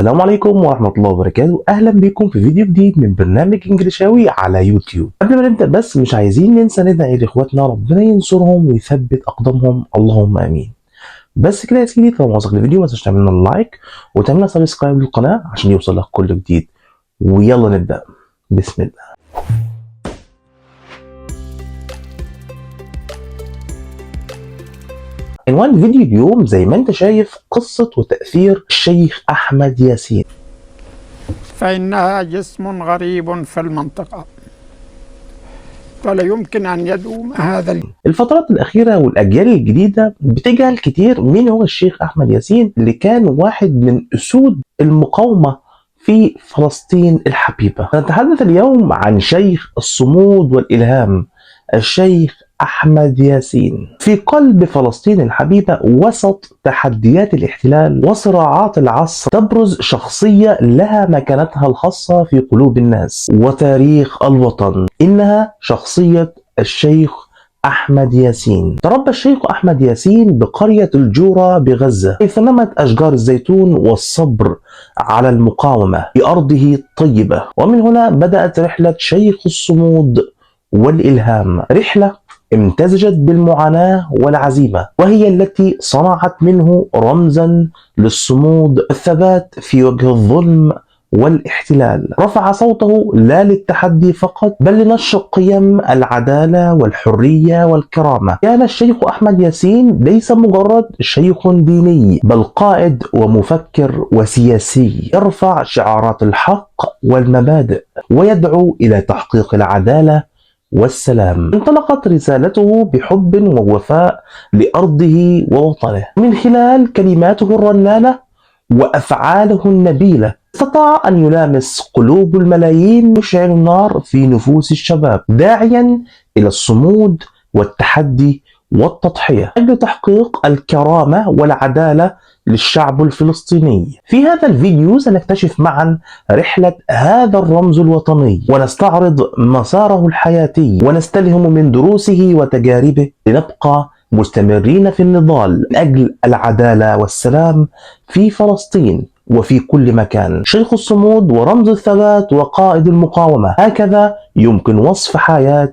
السلام عليكم ورحمة الله وبركاته. أهلا بكم في فيديو جديد من برنامج إنجليشاوي على يوتيوب. قبل ما نبدأ بس مش عايزين ننسى ندعي لإخواتنا ربنا ينصرهم ويثبت أقدامهم، اللهم آمين. بس كده يا سيدي، طالما وصلك الفيديو ما تنساش تعمل لنا لايك وتعمل سبسكرايب للقناة عشان يوصل لك كل جديد. ويلا نبدأ، بسم الله. عنوان فيديو اليوم زي ما انت شايف قصة وتأثير الشيخ أحمد ياسين، فإنها جسم غريب في المنطقة ولا يمكن أن يدوم هذا. الفترات الأخيرة والأجيال الجديدة بتجهل كتير مين هو الشيخ أحمد ياسين، اللي كان واحد من أسود المقاومة في فلسطين الحبيبة. نتحدث اليوم عن شيخ الصمود والإلهام، الشيخ أحمد ياسين. في قلب فلسطين الحبيبة وسط تحديات الاحتلال وصراعات العصر تبرز شخصية لها مكانتها الخاصة في قلوب الناس وتاريخ الوطن، إنها شخصية الشيخ أحمد ياسين. تربى الشيخ أحمد ياسين بقرية الجورة بغزة، حيث نمت أشجار الزيتون والصبر على المقاومة بأرضه الطيبة. ومن هنا بدأت رحلة شيخ الصمود والإلهام، رحلة امتزجت بالمعاناة والعزيمة، وهي التي صنعت منه رمزا للصمود والثبات في وجه الظلم والاحتلال. رفع صوته لا للتحدي فقط بل لنشر قيم العدالة والحرية والكرامة. كان الشيخ أحمد ياسين ليس مجرد شيخ ديني بل قائد ومفكر وسياسي، يرفع شعارات الحق والمبادئ ويدعو إلى تحقيق العدالة والسلام. انطلقت رسالته بحب ووفاء لأرضه ووطنه. من خلال كلماته الرنانة وأفعاله النبيلة استطاع أن يلامس قلوب الملايين، يشعل النار في نفوس الشباب، داعيا إلى الصمود والتحدي والتضحية أجل تحقيق الكرامة والعدالة للشعب الفلسطيني. في هذا الفيديو سنكتشف معا رحلة هذا الرمز الوطني ونستعرض مساره الحياتي ونستلهم من دروسه وتجاربه لنبقى مستمرين في النضال من أجل العدالة والسلام في فلسطين وفي كل مكان. شيخ الصمود ورمز الثبات وقائد المقاومة، هكذا يمكن وصف حياة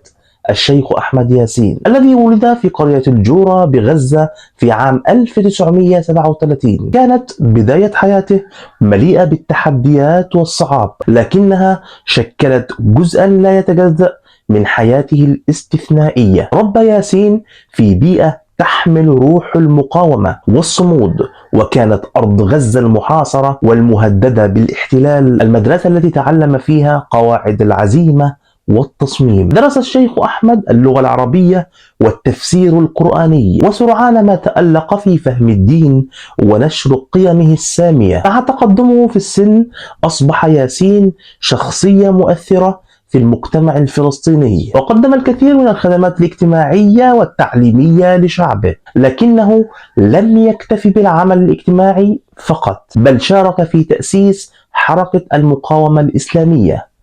الشيخ أحمد ياسين الذي ولد في قرية الجورة بغزة في عام 1937. كانت بداية حياته مليئة بالتحديات والصعاب، لكنها شكلت جزءا لا يتجزأ من حياته الاستثنائية. ربى ياسين في بيئة تحمل روح المقاومة والصمود، وكانت أرض غزة المحاصرة والمهددة بالاحتلال المدرسة التي تعلم فيها قواعد العزيمة والتصميم. درس الشيخ أحمد اللغة العربية والتفسير القرآني، وسرعان ما تألق في فهم الدين ونشر قيمه السامية. مع تقدمه في السن أصبح ياسين شخصية مؤثرة في المجتمع الفلسطيني، وقدم الكثير من الخدمات الاجتماعية والتعليمية لشعبه. لكنه لم يكتفي بالعمل الاجتماعي فقط بل شارك في تأسيس حركة المقاومة الإسلامية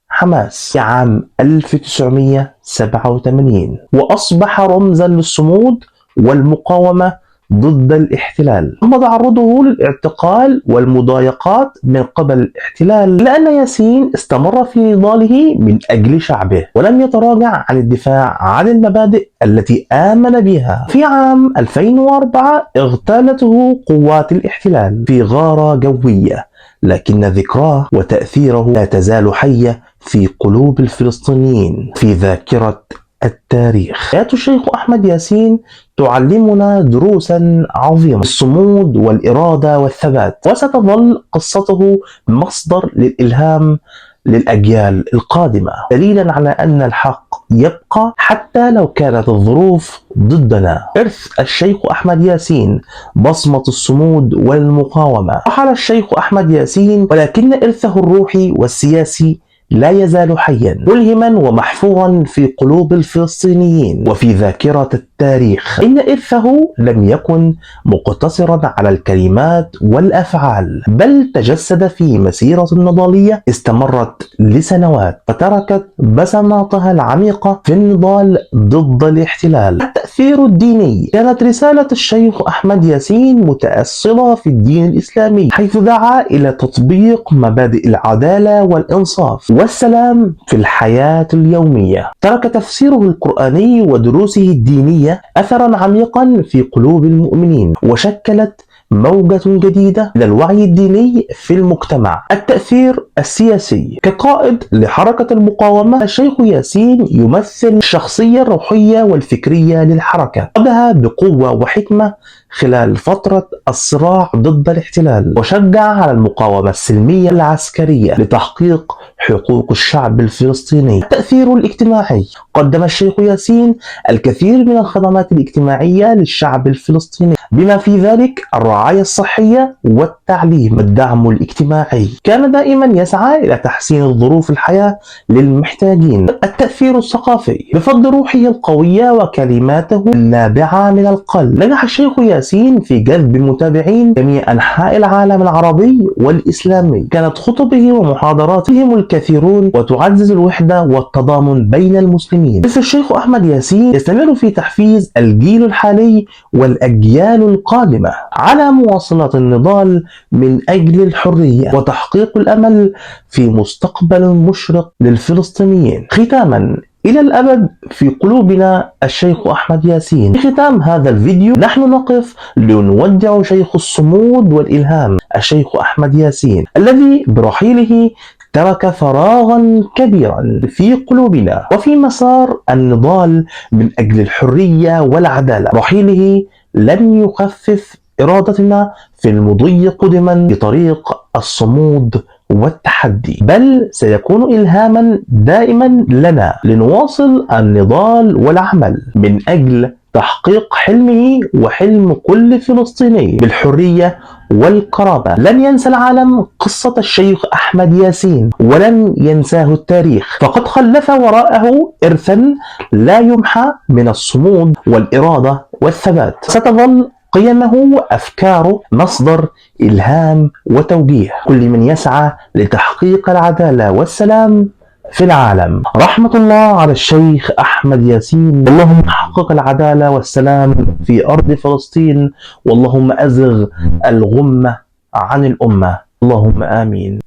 حماس في عام 1987، وأصبح رمزا للصمود والمقاومة ضد الاحتلال. ثم تعرضه للاعتقال والمضايقات من قبل الاحتلال، لأن ياسين استمر في نضاله من أجل شعبه ولم يتراجع عن الدفاع عن المبادئ التي آمن بها. في عام 2004 اغتالته قوات الاحتلال في غارة جوية، لكن ذكراه وتأثيره لا تزال حية في قلوب الفلسطينيين في ذاكرة التاريخ. حياة الشيخ أحمد ياسين تعلمنا دروسا عظيمة، الصمود والإرادة والثبات، وستظل قصته مصدر للإلهام للأجيال القادمة، دليلا على أن الحق يبقى حتى لو كانت الظروف ضدنا. إرث الشيخ أحمد ياسين بصمة الصمود والمقاومة. رحل الشيخ أحمد ياسين ولكن إرثه الروحي والسياسي لا يزال حيا ملهما ومحفورا في قلوب الفلسطينيين وفي ذاكرة التاريخ. إن إرثه لم يكن مقتصرا على الكلمات والأفعال، بل تجسد في مسيرة نضالية استمرت لسنوات وتركت بصماتها العميقة في النضال ضد الاحتلال. التأثير الديني: كانت رسالة الشيخ أحمد ياسين متأصلة في الدين الإسلامي، حيث دعا إلى تطبيق مبادئ العدالة والإنصاف والسلام في الحياة اليومية. ترك تفسيره القرآني ودروسه الدينية أثرا عميقا في قلوب المؤمنين، وشكلت موجة جديدة من الوعي الديني في المجتمع. التأثير السياسي: كقائد لحركة المقاومة، الشيخ ياسين يمثل الشخصية الروحية والفكرية للحركة. قادها بقوة وحكمة خلال فترة الصراع ضد الاحتلال، وشجع على المقاومة السلمية العسكرية لتحقيق حقوق الشعب الفلسطيني. التأثير الاجتماعي: قدم الشيخ ياسين الكثير من الخدمات الاجتماعية للشعب الفلسطيني، بما في ذلك الرعاية الصحية والتعليم والدعم الاجتماعي. كان دائما يسعى إلى تحسين ظروف الحياة للمحتاجين. التأثير الثقافي: بفضل روحه القوية وكلماته النابعة من القلب، نجح الشيخ ياسين في جذب متابعين جميع أنحاء العالم العربي والإسلامي. كانت خطبه ومحاضراتهم الكثيرون وتعزز الوحدة والتضامن بين المسلمين. مثل الشيخ أحمد ياسين يستمر في تحفيز الجيل الحالي والأجيال القادمة على مواصلة النضال من أجل الحرية وتحقيق الأمل في مستقبل مشرق للفلسطينيين. ختاما، إلى الأبد في قلوبنا الشيخ أحمد ياسين. في ختام هذا الفيديو نحن نقف لنودع شيخ الصمود والإلهام الشيخ أحمد ياسين، الذي برحيله ترك فراغا كبيرا في قلوبنا وفي مسار النضال من أجل الحرية والعدالة. رحيله لن يخفف إرادتنا في المضي قدما بطريق الصمود والتحدي، بل سيكون إلهاما دائما لنا لنواصل النضال والعمل من أجل تحقيق حلمه وحلم كل فلسطيني بالحرية والكرامة. لن ينسى العالم قصة الشيخ أحمد ياسين، ولن ينساه التاريخ، فقد خلف وراءه إرثا لا يمحى من الصمود والإرادة والثبات. ستظل قيمه وأفكاره مصدر إلهام وتوجيه كل من يسعى لتحقيق العدالة والسلام في العالم. رحمة الله على الشيخ أحمد ياسين. اللهم حقق العدالة والسلام في أرض فلسطين، واللهم أزغ الغمة عن الأمة. اللهم آمين.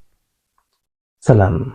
سلام.